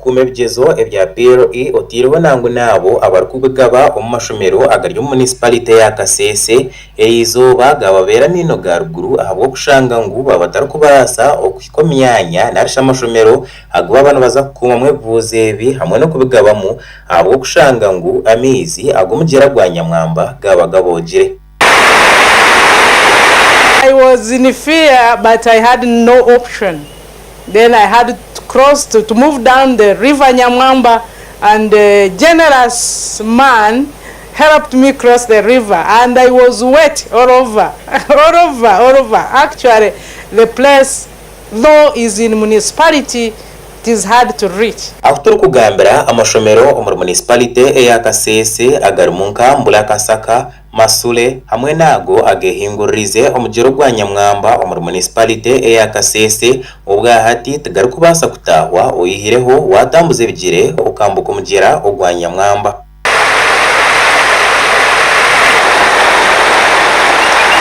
Abarikukuuma ebigyezo ebya PLE oteireho nangu n'abo abarikubigaba omu mashomero agari omu munisipalite ya Kasese eriizooba gaababeera amaino ga ruguru ahabw'okushanga ngu baaba batarikubaasa okuhika omu myanya narishi amashomero agu baaba nibaza kukuumamu ebibuuzo ebi hamwe n'okubigabamu ahabw'okushanga ngu amaizi ag'omugyera gwa Nyamwamba gaaba gaboogire. I was in fear but I had no option then I had to cross to, to move down the river Nyamwamba and a generous man helped me cross the river and I was wet all over all over all over actually the place though is in municipality it is hard to reach. Ahu turikugambira, amashomero omuri munisipalite eya Kasese agarimu nka Mbulakasaka, Masule hamwe n'ago agehinguririize omugyera ogwa Nyamwamba omuri munisipalite eya Kasese obwahati tigarikubaasa kutaahwa oyihireho waatambuza ebigyere okambuka omugyera ogwa Nyamwamba.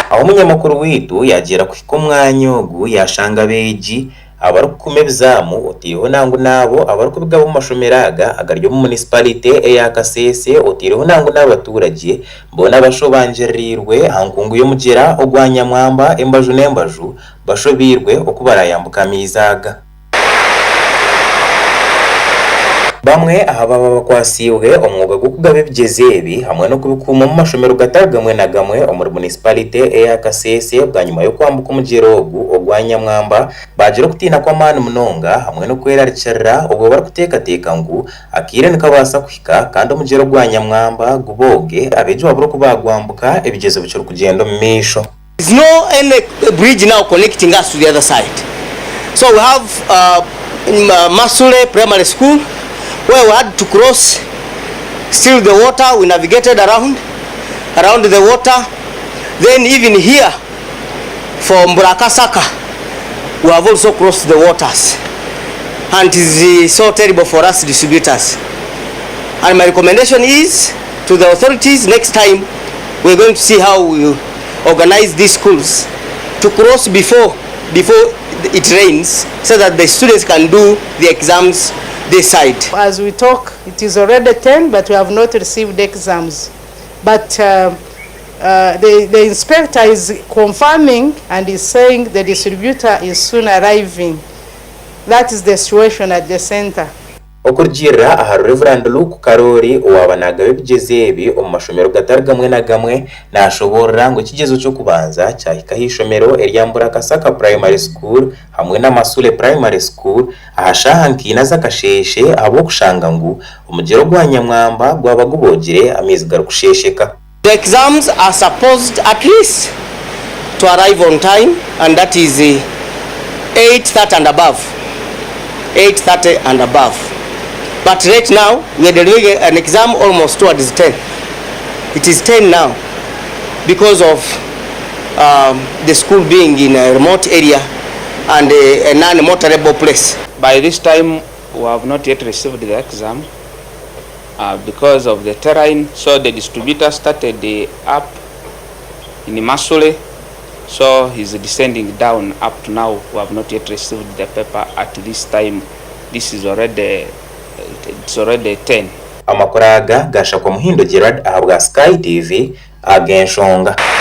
Ahu omunyamakuru waitu yaagyera kuhika omwanya ogu yaashanga abeegi Abarikukuma ebizaamu oteireho nangu n'abo abarikubigaba omu mashomero aga agari omu munisipalite eya Kasese oteireho nangu n'abaturagye boona bashobangiririrwe aha nkungu y'omugyera ogwa Nyamwamba embaju n'embaju bashobeirwe oku barayambuke amaizi aga. Bamwe aha baba bakwasiibwe omwoga gw'okugaba ebigyezo ebi hamwe n'okubikuuma omu mashomero gatari gamwe na gamwe omuri munisipalite eya Kasese bwanyima y'okwambuka omugyera ogu ogwa Nyamwamba baagira okutiina kw'amaani munonga hamwe n'okwerarikirira obwo barikuteekateeka ngu akaire nikabaasa kuhika kandi omugyera ogwa Nyamwamba gubooge abeegi babure oku baagwambuka ebigyezo bikirikugyenda omu maisho. There is no any bridge now connecting us to the other side. So we have Masule Primary School where we had to cross still the water, we navigated around, around the water. Then even here for Mburakasaka, we have also crossed the waters. And it is so terrible for us distributors. And my recommendation is to the authorities next time we're going to see how we organize these schools to cross before before it rains so that the students can do the exams this side. As we talk, it is already 10, but we have not received exams. But uh, uh, the, the inspector is confirming and is saying the distributor is soon arriving. That is the situation at the center. Okurugiirira ahari Rev. Luke Karori owaaba naagaba ebigyezo ebi omu mashomero gatari gamwe na gamwe, naashoboorora ngu ekigyezo ky'okubanza kyahika aha ishomero erya Mburakasaka Primary School hamwe na Masule Primary School aha shaaha nka ina z'akasheeshe ahabw'okushanga ngu omugyera ogwa Nyamwamba gwaba guboogire amaizi garikusheesheka. The exams are supposed at least to arrive on time and that is 8:30 and above, 8:30 and above. But right now we are delivering an exam almost towards 10. It is 10 now because of um, the school being in a remote area and a, a non-motorable place. By this time, we have not yet received the exam uh, because of the terrain. So the distributor started the up in Masule. So he's descending down up to now. We have not yet received the paper at this time. This is already, it's already 10. Amakuru aga gashakwa Muhindo Gerald ahabwa Sky TV ag'enshonga.